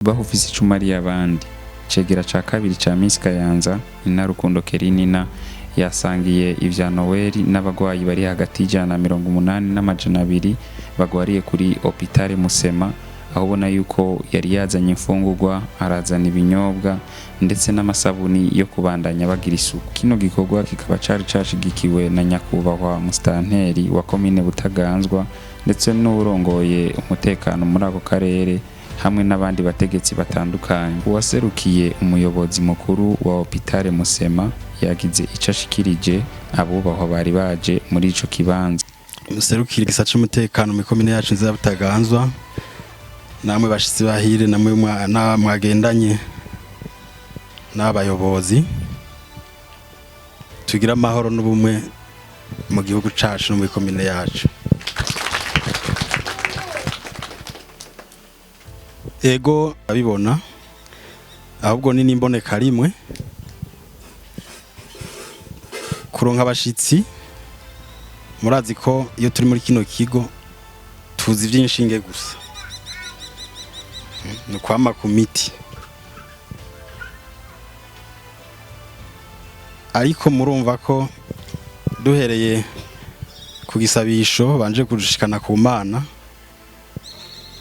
Baho ufise ico umariye abandi. Icegera ca kabiri ca Miss Kayanza, Inarukundo Kerinina, yasangiye ivya Noweli n'abagwayi bari hagati y'180 n'200 bagwariye kuri Hôpital Musema, aho ubona yuko yari yazanye imfungurwa, arazana ibinyobwa ndetse n'amasabuni yo kubandanya bagira isuku. Kino gikorwa kikaba cari cashigikiwe na nyakubahwa musitanteri wa komine Butaganzwa ndetse n'uwurongoye umutekano muri ako karere hamwe n'abandi bategetsi batandukanye. Uwaserukiye umuyobozi mukuru wa Hôpital Musema yagize ico ashikirije abubahwa bari baje muri ico kibanza. Muserukira igisata c'umutekano mu komine yacu nziza ya Butaganzwa, namwe bashitsi bahire, namwe mwagendanye n'abayobozi, tugira amahoro n'ubumwe mu gihugu cacu no muri komine yacu. Ego abibona ahubwo ni n'imboneka rimwe kuronka abashitsi. Murazi ko iyo turi muri kino kigo tuzi ivy'inshinge gusa, ni ukwama ku miti, ariko murumva ko duhereye ku gisabisho banje kudushikana ku Mana,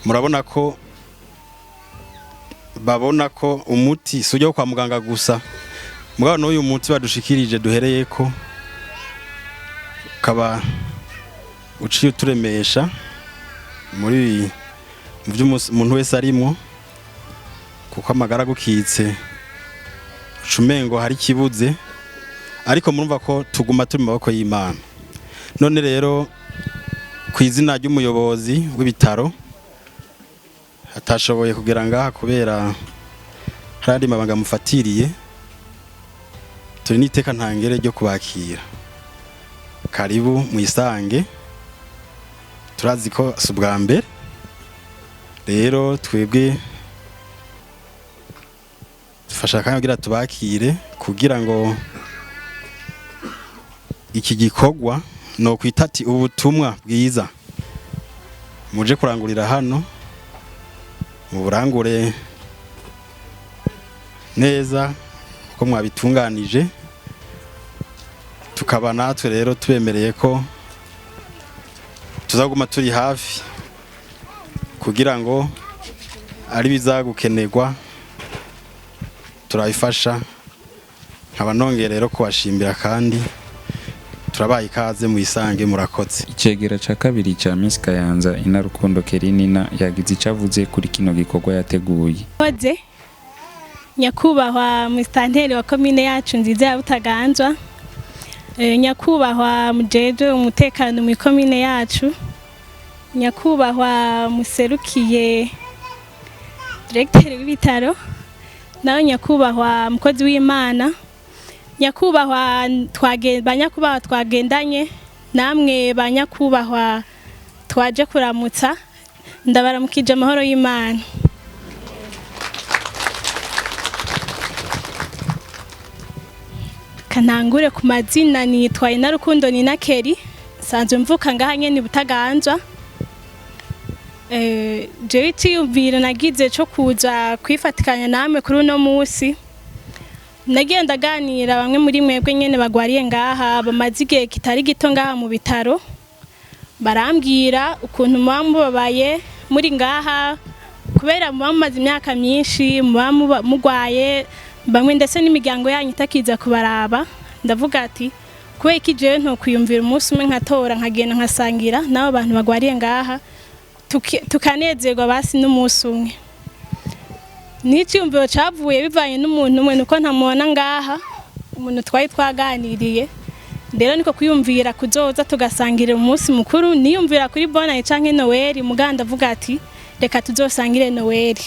murabona ko babona ko umuti si ujya kwa muganga gusa, mugabo n'uyu muti badushikirije duhereye ko ukaba uciye uturemesha muri mu byo umuntu wese arimwo, kuko amagara agukitse ucumengo hari kibuze, ariko murumva ko tuguma turi mu maboko y'Imana. None rero ku izina ry'umuyobozi w'ibitaro atashoboye kugera ngaha kubera hari andi mabanga mufatiriye, turi n'iteka ntangere ryo kubakira. Karibu mwisange, turazi ko si ubwa mbere. Rero twebwe dufasha akanya kugira tubakire, kugira ngo iki gikorwa no kwita ati ubutumwa bwiza muje kurangurira hano muburangure neza uko mwabitunganije, tukaba natwe rero tubemereye ko tuzaguma turi hafi kugira ngo ari bizagukenerwa turabifasha. Nkaba nongeye rero kubashimira kandi turabaye ikaze muyisange, murakoze. Icegera ca kabiri ca Miss Kayanza, Inarukundo Kerinina, yagize ico avuze kuri kino gikorwa yateguye. Murakoze nyakubahwa musitanteri wa komine yacu nziza ya Butaganzwa, nyakubahwa mujejwe umutekano mu komine yacu, nyakubahwa muserukiye directeur w'ibitaro, nawe nyakubahwa mukozi w'Imana, nyakubahwa ba nyakubahwa twagendanye, namwe ba nyakubahwa twaje kuramutsa, ndabaramukije amahoro y'Imana. Kanangure ku mazina, nitwa Inarukundo Nina Keri, nsanzwe mvuka ngaha nyene Butaganzwa. Jewe iciyumviro nagize co kuza kwifatikanya namwe kuri uno musi, nagiye ndaganira bamwe muri mwebwe nyene bagwariye ngaha, bamaze igihe kitari gito ngaha mu bitaro, barambwira ukuntu muba mubabaye muri ngaha kubera muba mumaze imyaka myinshi muba mugwaye, bamwe ndetse n'imiryango yanyu itakiza kubaraba. Ndavuga ati kubera iki jewe ntokwiyumvira umunsi umwe nkatora nkagenda nkasangira n'abo bantu bagwariye ngaha, tukanezerwa basi n'umunsi umwe. N'iciyumviro cavuye bivanye n'umuntu umwe, nuko ntamubona ngaha, umuntu twari twaganiriye. Rero niko kwiyumvira kuzoza tugasangira umunsi mukuru, niyumvira kuri Bonane canke Noweli, muganda avuga ati reka tuzosangire Noweli.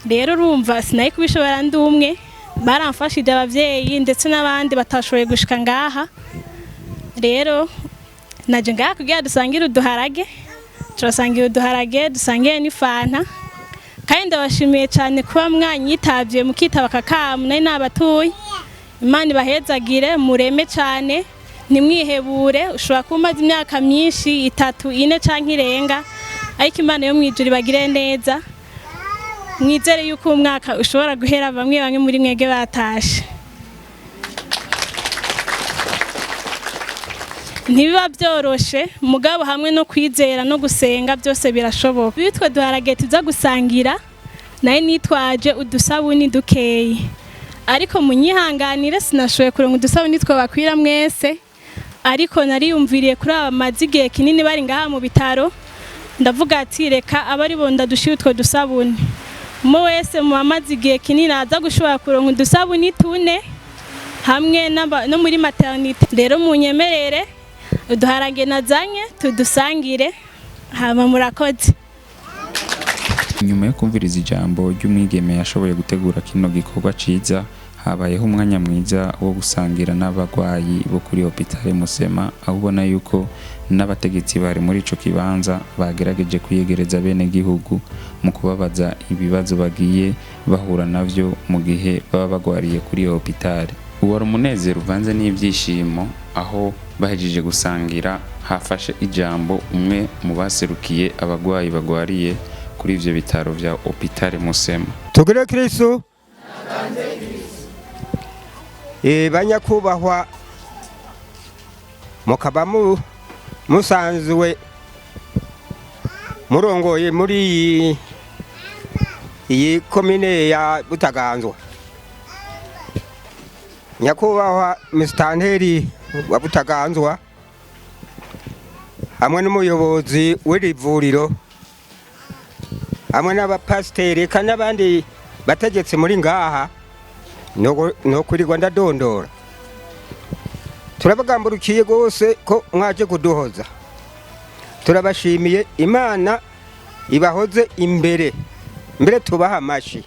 Rero urumva sinari kubishobora ndi umwe, baramfashije abavyeyi ndetse n'abandi batashoboye gushika ngaha. Rero naje ngaha kugira dusangire uduharage, turasangira uduharage, dusangire n'ifanta. Kandi ndabashimiye cyane kuba mwanyitavye mukitaba aka kamo nari nabatuye. Imana ibahezagire, mureme cyane, ntimwihebure. Ushobora kuba umaze imyaka myinshi, 3, 4 canke irenga, ariko Imana yo mw'ijuru ibagire neza. Mwizere yuko umwaka ushobora guhera bamwe bamwe muri mwege batashe. Ntibiba byoroshe, mugabo hamwe no kwizera no gusenga byose birashoboka. Bitwe duharage tuza gusangira, naye nitwaje udusabuni dukeyi, ariko munyihanganire sinashoboye kuronka udusabuni twabakwira mwese, ariko nariyumviriye kuri aba bamaze igihe kinini bari ngaha mu bitaro, ndavuga ati reka abari bo ndadushira utwo dusabuni. Umwe wese mu bamaze igihe kinini aza gushobora kuronka udusabuni tune hamwe no muri maternité. Rero munyemerere uduharage nazanye tudusangire, hama murakoze. Nyuma yo kumviriza ijambo ry'umwigeme yashoboye gutegura kino gikorwa ciza, habayeho umwanya mwiza wo gusangira n'abagwayi bo kuri Hôpital Musema, aho ubona yuko n'abategetsi bari muri ico kibanza bagerageje kwiyegereza bene gihugu mu kubabaza ibibazo bagiye bahura navyo mu gihe baba bagwariye kuri iyo hôpital. Uwari umunezero uvanze n'ivyishimo aho bahejeje gusangira hafashe ijambo umwe mu baserukiye abagwayi bagwariye kuri ivyo bitaro vya Hôpital Musema. Tugire Kristo. Banyakubahwa, mukaba musanzwe murongoye muri iyi komine ya Butaganzwa, nyakubahwa Misitanteri wa Butaganzwa hamwe n'umuyobozi w'iri vuriro hamwe n'abapasiteri eka n'abandi bategetsi muri ngaha, no kwirirwa ndadondora. Turabagamburukiye rwose ko mwaje kuduhoza, turabashimiye. Imana ibahoze imbere mbere, tubaha amashi.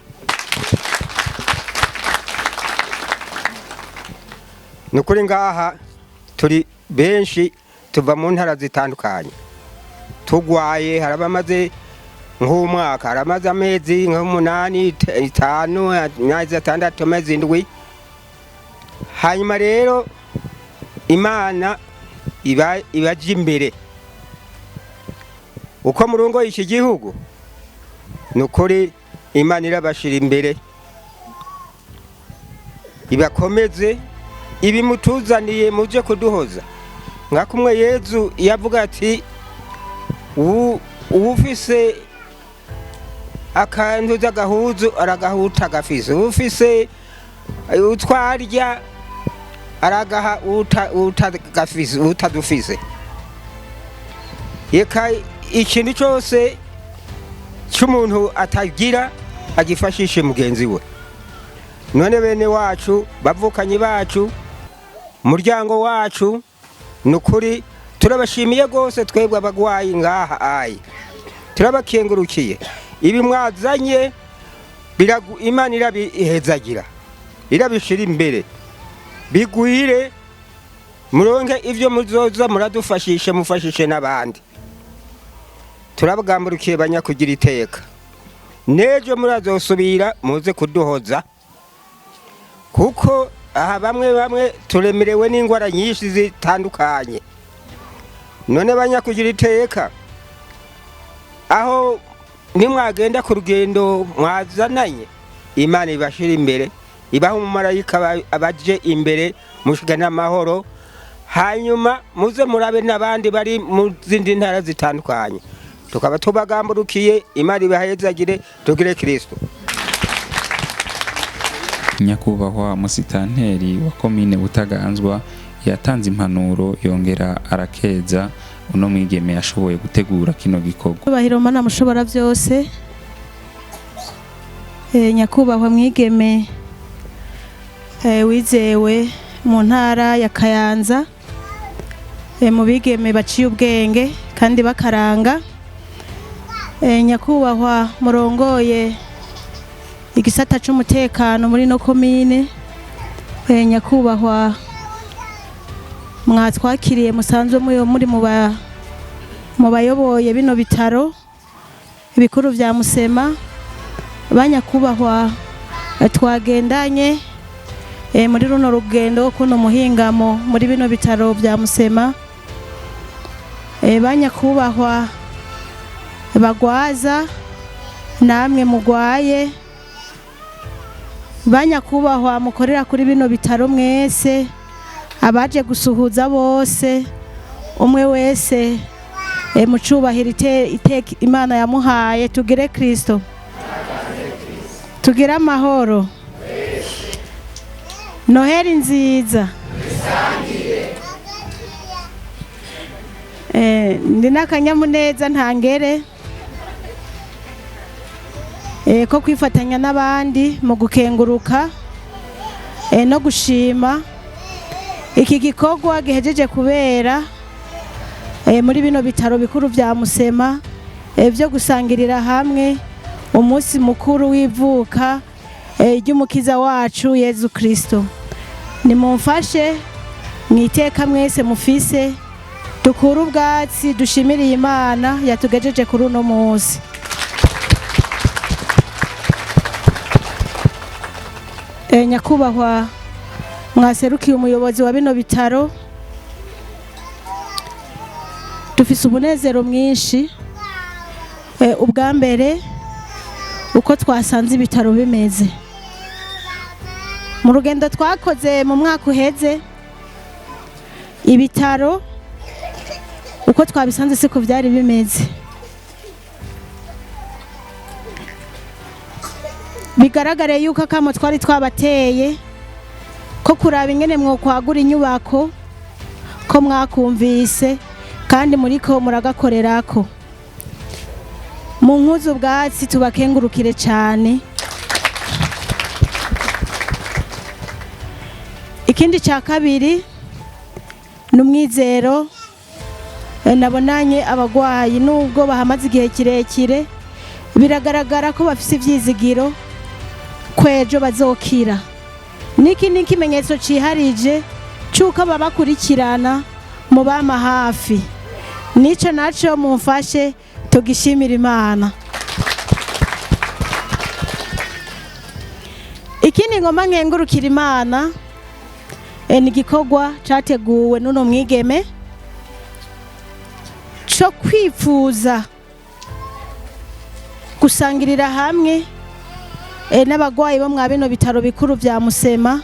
Ni ukuri ngaha turi benshi, tuva mu ntara zitandukanye tugwaye. Hari abamaze nk'umwaka, hari amaze amezi nk'umunani, itanu, amezi 6, amezi 7. Hanyuma rero Imana ibaje imbere uko murongo iki gihugu. Ni ukuri Imana irabashira imbere, ibakomeze. Ibi mutuzaniye muje kuduhoza, nka kumwe Yezu yavuga ati uwufise akantu z'agahuzu aragahuta agafise, uwufise utwarya aragaha utagafise, utadufise. Yeka ikintu cyose cy'umuntu atagira agifashishe mugenzi we. None bene wacu, bavukanyi bacu, umuryango wacu, ni ukuri turabashimiye rwose. Twebwe abagwayi ngaha ayi turabakengurukiye. Ibi mwazanye Imana irabihezagira, irabishira imbere, bigwire, muronke ivyo muzoza muradufashishe, mufashishe n'abandi. Turabagamburukiye banyakugira iteka. N'ejo murazosubira muze kuduhoza, kuko aha bamwe bamwe turemerewe n'ingwara nyinshi zitandukanye. None banyakugira iteka, aho nimwagenda ku rugendo mwazananye, Imana ibashira imbere, ibaha umumarayika abaje imbere, mushike n'amahoro. Hanyuma muze murabe n'abandi bari mu zindi ntara zitandukanye. Tukaba tubagamburukiye. Imana ibahezagire. Tugire Kristo. Nyakubahwa musitanteri wa komine Butaganzwa yatanze impanuro, yongera arakeza uno mwigeme yashoboye gutegura kino gikorwa. Cyubahiro Mana mushobora byose, nyakubahwa mwigeme wizewe mu ntara ya Kayanza, mu bigeme baciye ubwenge kandi bakaranga, nyakubahwa murongoye igisata c'umutekano muri no komine, nyakubahwa mwatwakiriye musanzwe muri mu bayoboye bino bitaro bikuru vya Musema, banyakubahwa twagendanye muri runo rugendo kuno muhingamo muri bino bitaro vya Musema, banyakubahwa bagwaza Namwe mugwaye, banyakubahwa mukorera kuri bino bitaro mwese, abaje gusuhuza bose, umwe wese mu cubahiro iteka Imana yamuhaye. Tugire Kristo, tugire amahoro, Noheli nziza. Ndi n'akanyamuneza ntangere ko kwifatanya n'abandi mu gukenguruka no gushima iki gikorwa gihejeje kubera muri bino bitaro bikuru vya Musema, byo gusangirira hamwe umunsi mukuru w'ivuka ry'umukiza wacu Yezu Kristo. Nimumfashe mwiteka mwese mufise dukure ubwatsi, dushimiriye Imana yatugejeje kuri uno munsi. Nyakubahwa mwaserukiye umuyobozi wa bino bitaro, dufise umunezero mwinshi. Ubwa mbere uko twasanze ibitaro bimeze mu rugendo twakoze mu mwaka uheze, ibitaro uko twabisanze siko byari bimeze. Bigaragare yuko akamo twari twabateye ko kuraba ingene mwokwagura inyubako ko mwakumvise kandi muriko muragakorerako. Mu nkuzu ubwatsi tubakengurukire cyane. Ikindi cya kabiri ni umwizero nabonanye abagwayi, nubwo bahamaze igihe kirekire biragaragara ko bafise ivyizigiro kwejo bazokira. Niki ni ikimenyetso ciharije c'uko babakurikirana mu bama hafi, nico naco mumfashe tugishimira Imana. Ikindi ngoma nkengurukira Imana ni igikorwa categuwe n'uno mwigeme co kwifuza gusangirira hamwe n'abagwayi bo mwa bino bitaro bikuru vya Musema,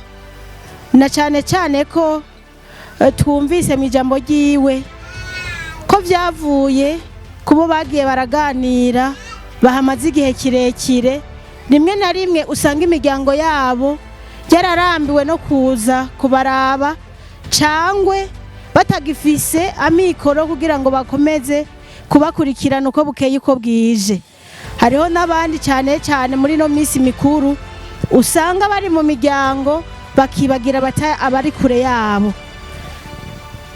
na cane cane ko twumvise mu ijambo ryiwe ko vyavuye kubo bagiye baraganira bahamaze igihe kirekire. Rimwe na rimwe usanga imiryango yabo yararambiwe no kuza kubaraba cangwe batagifise amikoro kugira ngo bakomeze kubakurikirana uko bukeye uko bwije. Hariho n'abandi cyane cyane muri no minsi mikuru usanga bari mu miryango bakibagira abari kure yabo.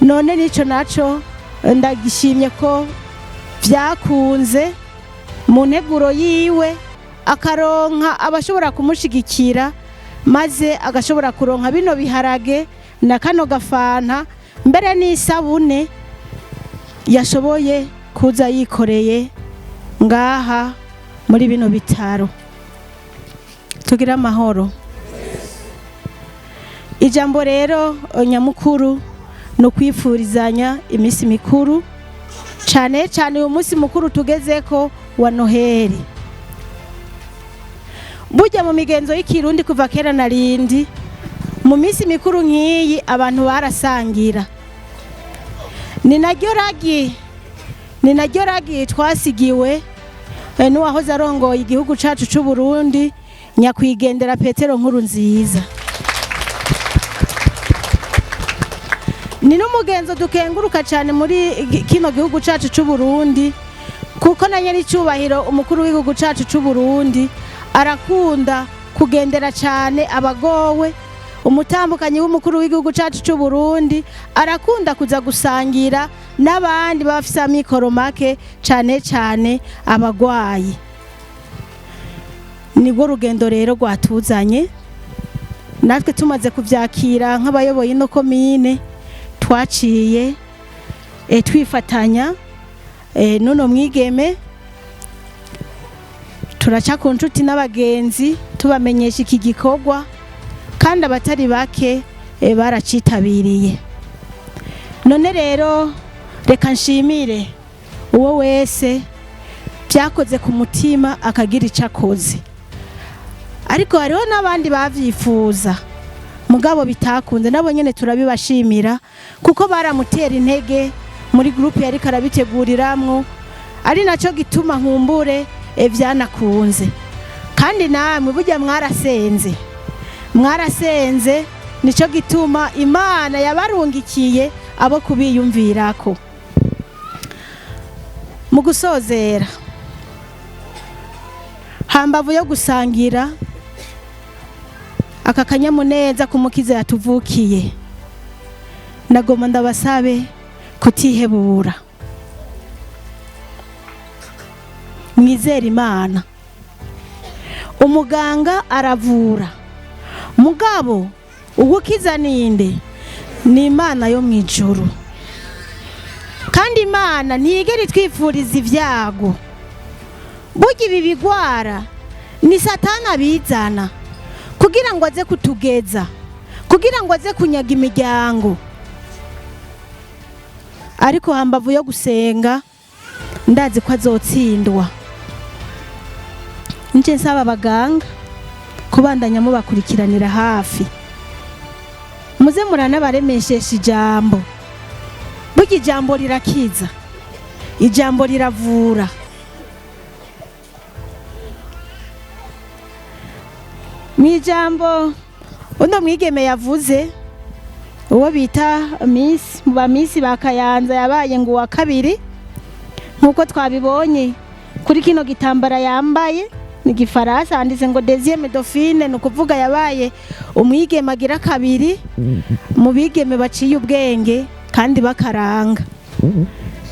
None nico naco ndagishimye ko vyakunze mu nteguro yiwe, akaronka abashobora kumushigikira maze agashobora kuronka bino biharage na kano gafanta mbere n'isabune yashoboye kuza yikoreye ngaha muri bino bitaro. Tugira amahoro. Ijambo rero nyamukuru no kwifurizanya iminsi mikuru, cyane cyane uyu munsi mukuru tugezeko wa Noheli. Burya mu migenzo y'ikirundi kuva kera na rindi, mu minsi mikuru nk'iyi abantu barasangira. Ni naryo ragi twasigiwe n'uwahoze arongoye igihugu cacu c'u Burundi, nyakwigendera Petero Nkurunziza. Ni n'umugenzo dukenguruka cyane muri kino gihugu cacu c'u Burundi, kuko na nyir'icyubahiro umukuru w'igihugu cacu c'u Burundi arakunda kugendera cyane abagowe. Umutambukanyi w'umukuru w'igihugu cacu c'u Burundi arakunda kuza gusangira n'abandi bafise amikoro make, cyane cyane abagwayi. Nibwo rugendo rero rwatuzanye natwe tumaze kuvyakira nk'abayoboye ino komine, twaciye twifatanya n'uno mwigeme, turaca ku nshuti n'abagenzi tubamenyesha iki gikorwa, kandi abatari bake baracitabiriye. None rero reka nshimire uwo wese Byakoze ku mutima akagira icyo akoze, ariko hariho n'abandi bavyifuza mugabo bitakunze. Nabo nyene turabibashimira kuko baramutera intege muri groupe yari karabiteguriramwo, ari naco gituma nkumbure vyanakunze. Kandi namwe burya mwarasenze, mwarasenze, nico gituma Imana yabarungikiye abo kubiyumvirako. Mu gusozera, hambavu yo gusangira aka kanyamuneza k'Umukiza yatuvukiye, nagomba ndabasabe kutihebura, mwizere Imana. Umuganga aravura, mugabo ugukiza ninde? Ni Imana yo mu ijuru. Kandi Imana ntiyigera itwifuriza ibyago. Burya ibi bigwara ni Satani abizana kugira ngo aze kutugeza, kugira ngo aze kunyaga imiryango. Ariko hambavu yo gusenga, ndazi ko azotsindwa. Nje nsaba abaganga kubandanya mubakurikiranira hafi, muze muranabaremeshesha ijambo. Burya ijambo rirakiza, ijambo riravura. Mu ijambo uno mwigeme yavuze, uwo bita Miss mu ba Miss ba Kayanza, yabaye ngo uwa kabiri, nkuko twabibonye kuri kino gitambara yambaye ni Gifaransa, handitse ngo deuxième dauphine, ni ukuvuga yabaye umwigeme agira kabiri mu bigeme baciye ubwenge kandi bakaranga.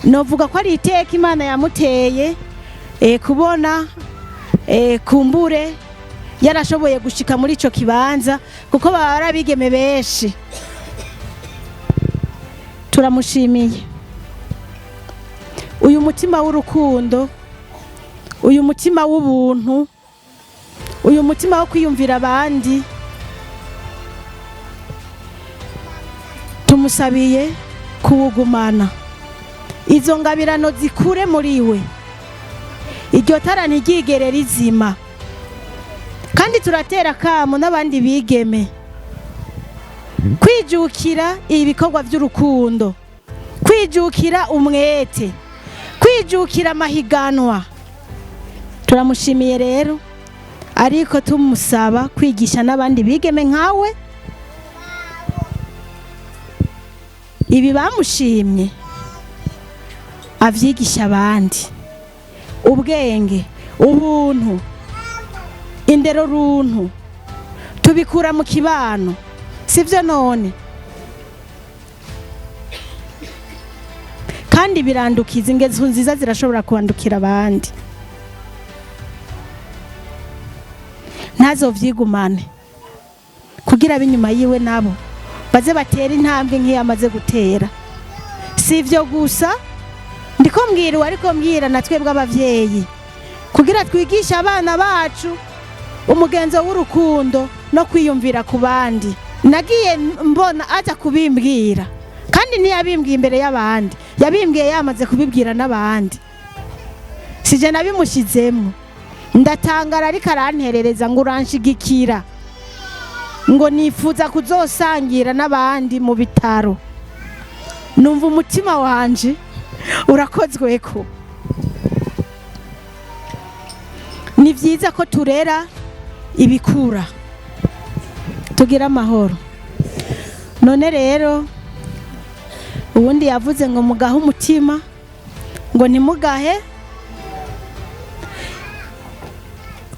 Novuga ko ari iteka Imana yamuteye kubona kumbure yarashoboye gushika muri ico kibanza, kuko baba ari abigeme benshi. Turamushimiye uyu mutima w'urukundo, uyu mutima w'ubuntu, uyu mutima wo kwiyumvira abandi. Tumusabiye kuwugumana, izo ngabirano zikure muri we, iryo tara ntiryigere rizima. Kandi turatera akamo n'abandi bigeme kwijukira ibikorwa by'urukundo, kwijukira umwete, kwijukira amahiganwa. Turamushimiye rero, ariko tumusaba kwigisha n'abandi bigeme nkawe. Ibi bamushimye avyigisha abandi: ubwenge, ubuntu, indero runtu, tubikura mu kibano, sivyo none? Kandi birandukiza, ingeso nziza zirashobora kwandukira abandi. Ntazovyigumane, kugira ab'inyuma yiwe nabo baze batera intambwe nk'iyo amaze gutera. Si ivyo gusa ndiko mbwira uwo, ariko mbwira na twebwe abavyeyi, kugira twigishe abana bacu umugenzo w'urukundo no kwiyumvira ku bandi. Nagiye mbona aza kubimbwira, kandi ntiyabimbwiye imbere y'abandi, yabimbwiye yamaze kubibwira n'abandi. Sije nabimushyizemo, ndatangara, ariko aranterereza ngo uranshigikira, ngo nifuza kuzosangira n'abandi mu bitaro. Numva umutima wanje urakozwe ko ni byiza ko turera ibikura, tugira amahoro. None rero ubundi yavuze ngo mugahe umutima, ngo ntimugahe.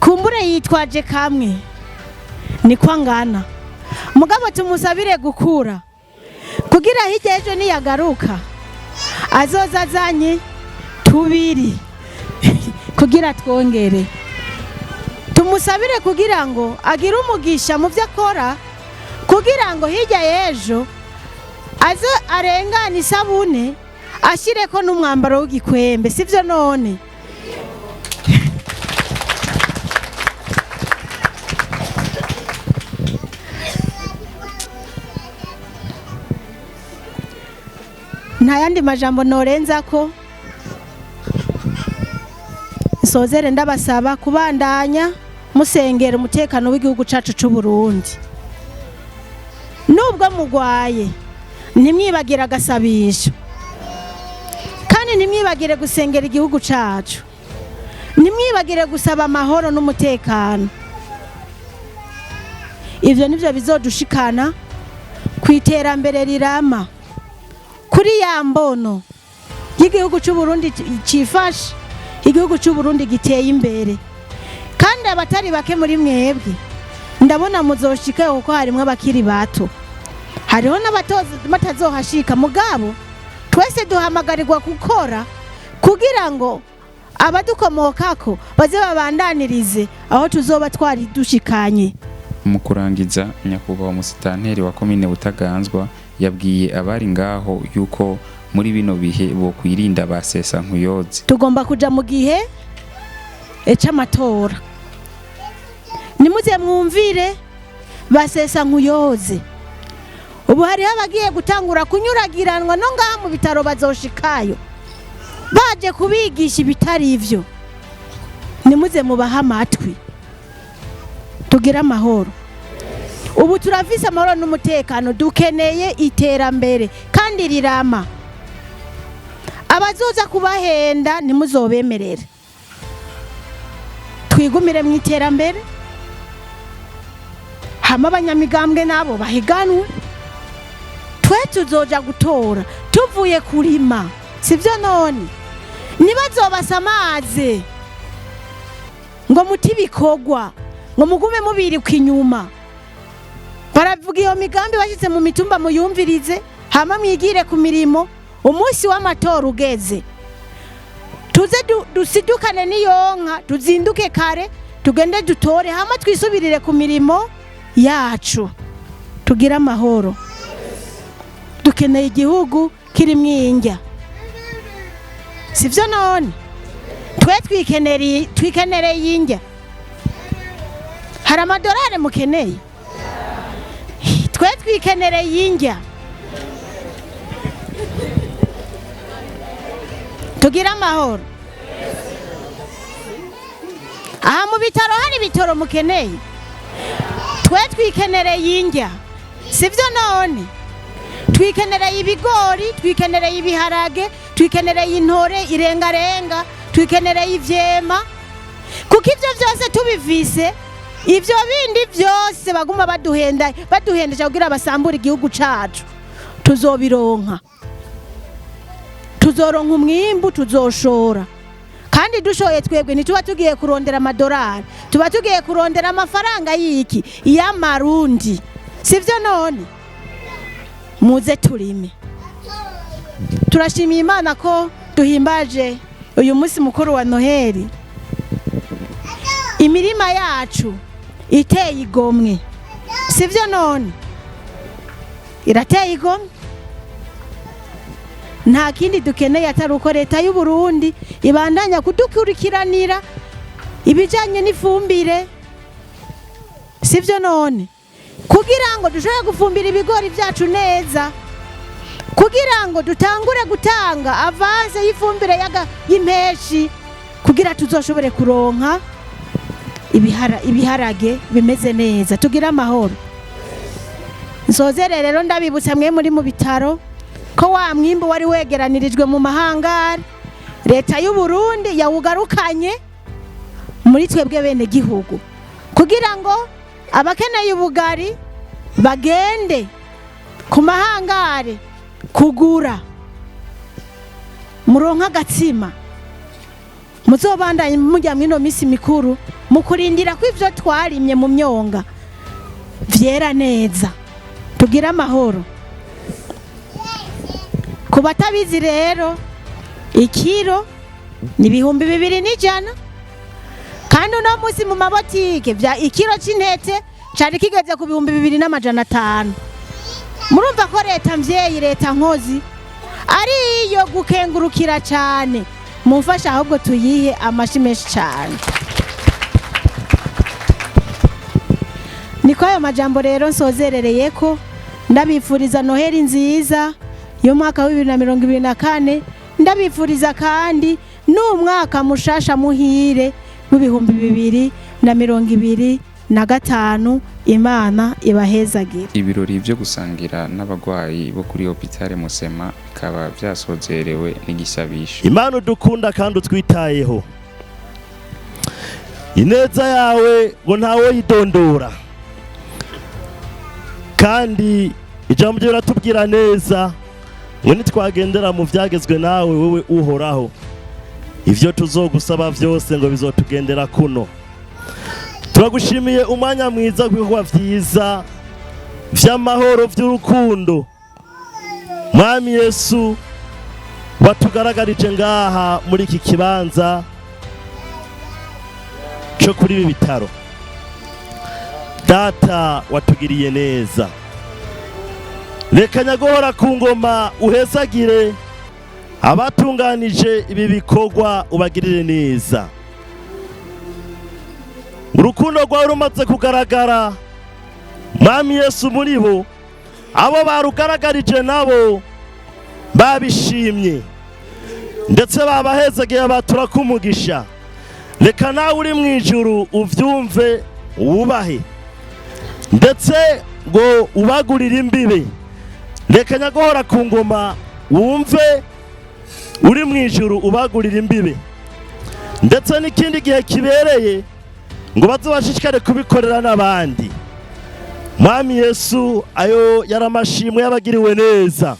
Kumbure yitwaje kamwe niko angana, mugabo tumusabire gukura kugira hirya ejo niyagaruka azoza azanye tubiri kugira twongere. Tumusabire kugira ngo agire umugisha mu byo akora, kugira ngo hirya y'ejo aze arengane isabune ashyireko n'umwambaro w'igikwembe, sibyo none? Nta yandi majambo norenza ko. Nsozere ndabasaba kubandanya musengera umutekano w'igihugu cacu c'u Burundi. Nubwo mugwaye, ntimwibagire agasabisho, kandi ntimwibagire gusengera igihugu cacu, ntimwibagire gusaba amahoro n'umutekano. Ivyo nivyo bizodushikana ku iterambere rirama, kuri ya mbono y'igihugu c'u Burundi cifashe, igihugu c'u Burundi giteye imbere. Kandi abatari bake muri mwebwe ndabona muzoshikayo, kuko harimwo abakiri bato, hariho n'abatazohashika. Mugabo twese duhamagarirwa gukora kugira ngo abadukomokako baze babandanirize aho tuzoba twari dushikanye. Mu kurangiza, nyakubahwa musitanteri wa komine Butaganzwa yabwiye abari ngaho yuko muri bino bihe bokwirinda ba sesankuyoze. Tugomba kuja mu gihe c'amatora. Nimuze mwumvire basesa nkuyoze. Ubu hariho abagiye gutangura kunyuragiranwa no ngaha mu bitaro, bazoshikayo baje kubigisha ibitari ivyo. Nimuze mubahe amatwi, tugire amahoro. Ubu turafise amahoro n'umutekano, dukeneye iterambere kandi rirama. Abazoza kubahenda ntimuzobemerere. Twigumire mu iterambere, hama abanyamigambwe nabo bahiganwe. Twe tuzoja gutora tuvuye kurima, sivyo? None ntibazobasamaze ngo muti ibikorwa, ngo mugume mubirika inyuma. Baravuga iyo migambi bashyitse mu mitumba, muyumvirize, hama mwigire ku mirimo. Umunsi w'amatora ugeze, tuze dusidukane n'iyonka, tuzinduke kare, tugende dutore, hama twisubirire ku mirimo yacu. Tugire amahoro. Dukeneye igihugu kirimwo indya, sivyo? None twe twikenereye indya. Hari amadolari mukeneye? Twe twikenereye indya. Tugire amahoro. Aha mu bitaro hari ibitoro mukeneye? Twe twikenereye indya, sivyo? None twikenereye ibigori, twikenereye ibiharage, twikenereye intore irengarenga, twikenereye ivyema, kuko ivyo vyose tubivise, ivyo bindi vyose baguma baduhenda, baduhendesha kugira basambure igihugu cacu, tuzobironka. Tuzoronka umwimbu, tuzoshora. Kandi dushoye, twebwe ntituba tugiye kurondera amadolari, tuba tugiye kurondera amafaranga y'iki? Y'amarundi, sivyo? None muze turime. Turashimiye Imana ko duhimbaje uyu munsi mukuru wa Noheli, imirima yacu iteye igomwe, sivyo? None irateye igomwe. Nta kindi dukeneye atari uko leta y'u Burundi ibandanya kudukurikiranira ibijanye n'ifumbire, sivyo? None kugira ngo dushobore gufumbira ibigori byacu neza, kugira ngo dutangure gutanga avance y'ifumbire y'impeshi, kugira tuzoshobore kuronka ibiharage bimeze neza. Tugire amahoro. Nsozere rero ndabibutsa mwe muri mu bitaro ko wa mwimbu wari wegeranirijwe mu mahangari, leta y'u Burundi yawugarukanye muri twebwe bene gihugu, kugira ngo abakeneye ubugari bagende ku mahangare kugura, muronka agatsima, muzobandanye mujya mw'ino minsi mikuru, mu kurindira ko ivyo twarimye mu myonga vyera neza. Tugire amahoro. Ku batabizi rero, ikiro ni 2100, kandi uno munsi mu mabotike vya ikiro c'intete cari kigeze ku 2500. Murumva ko leta mvyeyi, leta nkozi, ari iyo gukengurukira cane. Mumfasha ahubwo tuyihe amashi menshi cane. Niko ayo majambo rero nsozerereye ko ndabifuriza Noheli nziza y'umwaka wa 2024. Ndabifuriza kandi N'umwaka mushasha muhire w'2025. Imana ibahezagire. Ibirori vyo gusangira n'abagwayi bo kuri Hôpital Musema bikaba vyasozerewe n'igisabisho. Imana udukunda kandi utwitayeho, ineza yawe ngo ntawe yidondora, kandi ijambo ryo riratubwira neza ngo nitwagendera mu byagezwe nawe, wowe Uhoraho, ibyo tuzogusaba byose ngo bizotugendera kuno. Turagushimiye umwanya mwiza w'ibikorwa byiza by'amahoro, by'urukundo, Mwami Yesu, watugaragarije ngaha muri iki kibanza cyo kuri ibi bitaro. Data, watugiriye neza. Reka nyaguhora ku ngoma uhezagire abatunganije ibi bikorwa, ubagirire neza. Urukundo rwawe rumaze kugaragara, Mwami Yesu, muri bo. Abo barugaragarije nabo babishimye, ndetse babahezagiye, batura kumugisha. Reka nawe uri mu ijuru ubyumve, wubahe, ndetse ngo ubagurire imbibe. Reka nyaguhora ku ngoma wumve uri mu ijuru, ubagurire imbibe, ndetse n'ikindi gihe kibereye ngo baze bashishikare kubikorera n'abandi. Mwami Yesu, ayo yari amashimwe y'abagiriwe neza.